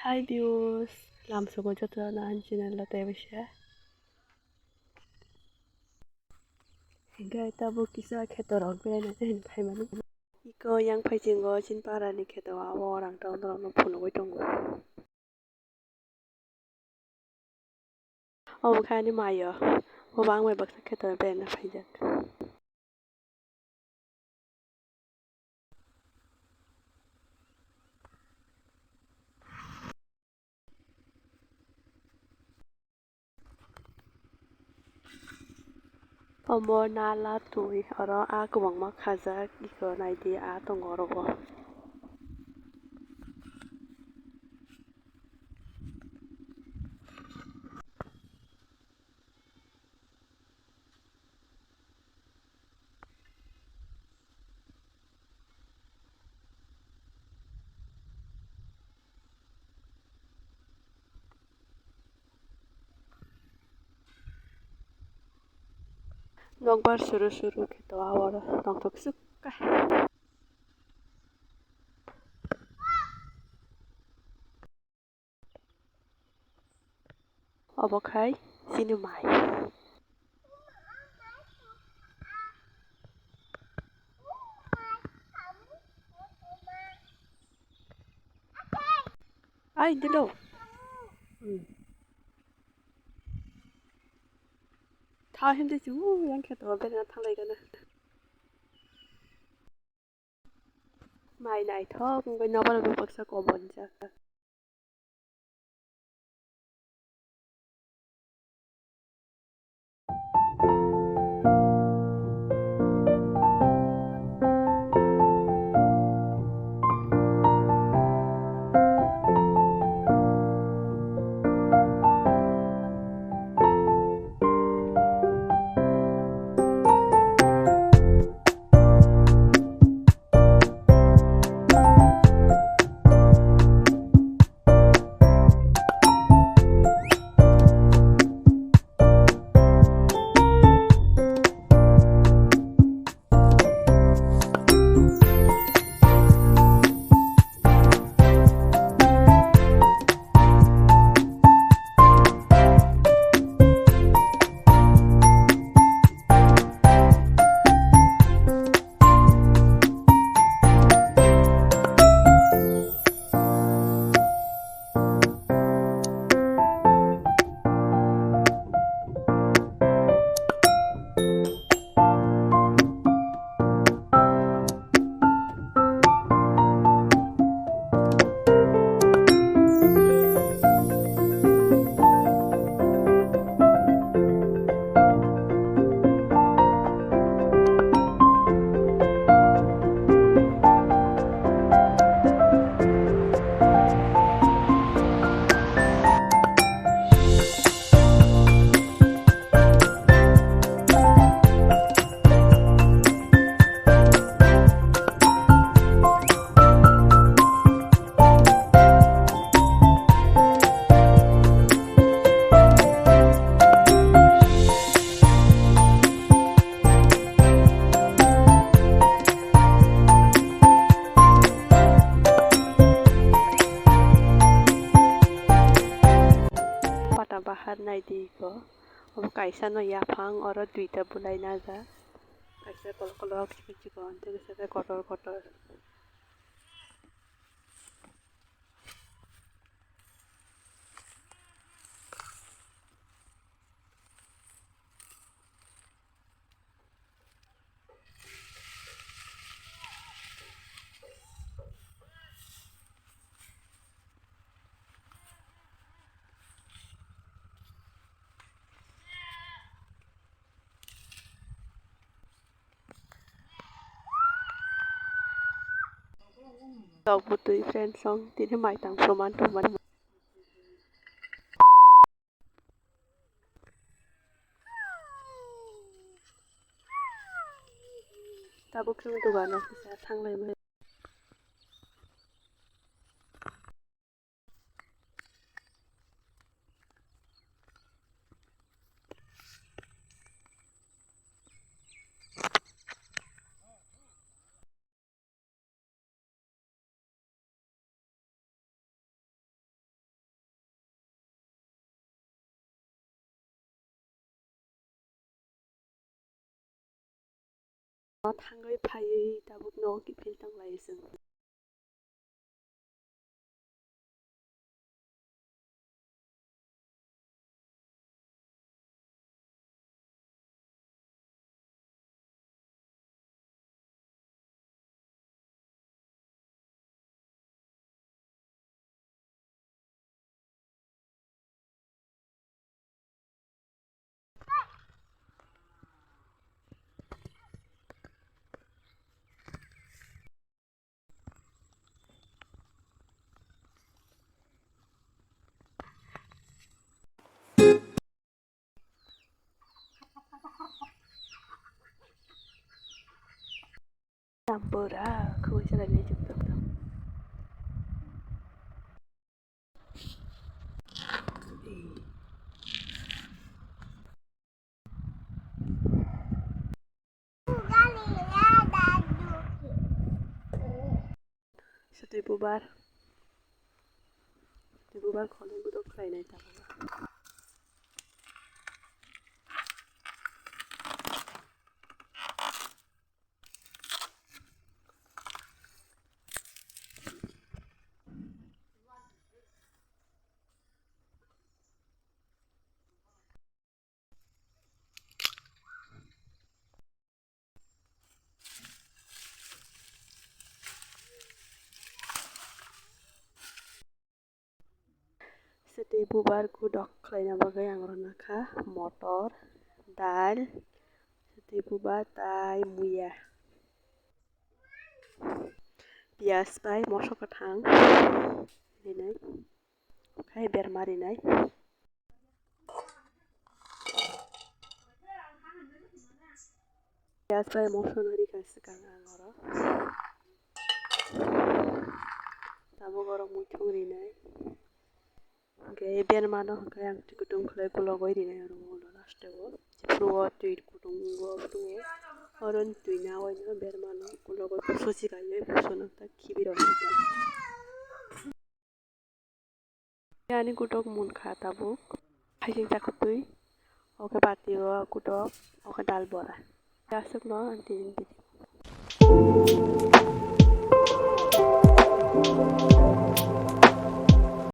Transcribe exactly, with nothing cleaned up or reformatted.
Hi viewers, lamsogo joto no ani channel o tei bai se. Hinkhe tabuk kisa kheto rok beraina tei phaimani. Iko yang phaichingo chini parani kheto o rang tong rok no phunugwi tongo. Obo khe ani mai o, obo ang bai baksa kheto beraina phaijak. Omo nala twi oro a kwbangma khajak, iko naidi a tongo oro o. Nokbar suru suru khe to a oro tongthok suk khe. Obo khai chini mai. Ai, dilo. Hmm. Tha hindi chu, yang khe to bena thalai gana. Mai naithok wngwi nobar baksa kobonjak. Pata bahar naidi ko. Obo kaisa no yaphang, oro duita bulai najak. Kaisa kolok kolok chikon chikon, tei kaisa khe kotor kotor. Tok bwtwi friend song tini mai tang proman tongmani. Tabuk chwng dugano kisa thanglaimani. Thangwi phaiwi tabuk nogo kiphil tonglaio chwng. Tampura, khuisa lai nai chwng tong tong. Swtwi bubar. Swtwi bubar khoroknwi gudok khlainai tabuk. Swtwi bubar gudok khlaina bagwi ang rwna kha motor, dal, swtwi bubar tai muya, piyaj bai moso kwthang rinai. Khai berma rinai. Piyaj bai moso no rikha swkang ang oro. Tabuk oro muikhung rinai. Hwnkhe berma no hwnkhe ang twi kutung khlai kulugwi rinai oro ulo last o. Jephuru o twi kutung wngo aphuru o oro ni twi nawi no berma no kulugwi kusu si kaiwi kusu no ta khibi rw. Ani kutok munkha tabuk. Haising chakhwtwi. Oke bati o kutok. Oke dal bora. Aswkno ang tini video.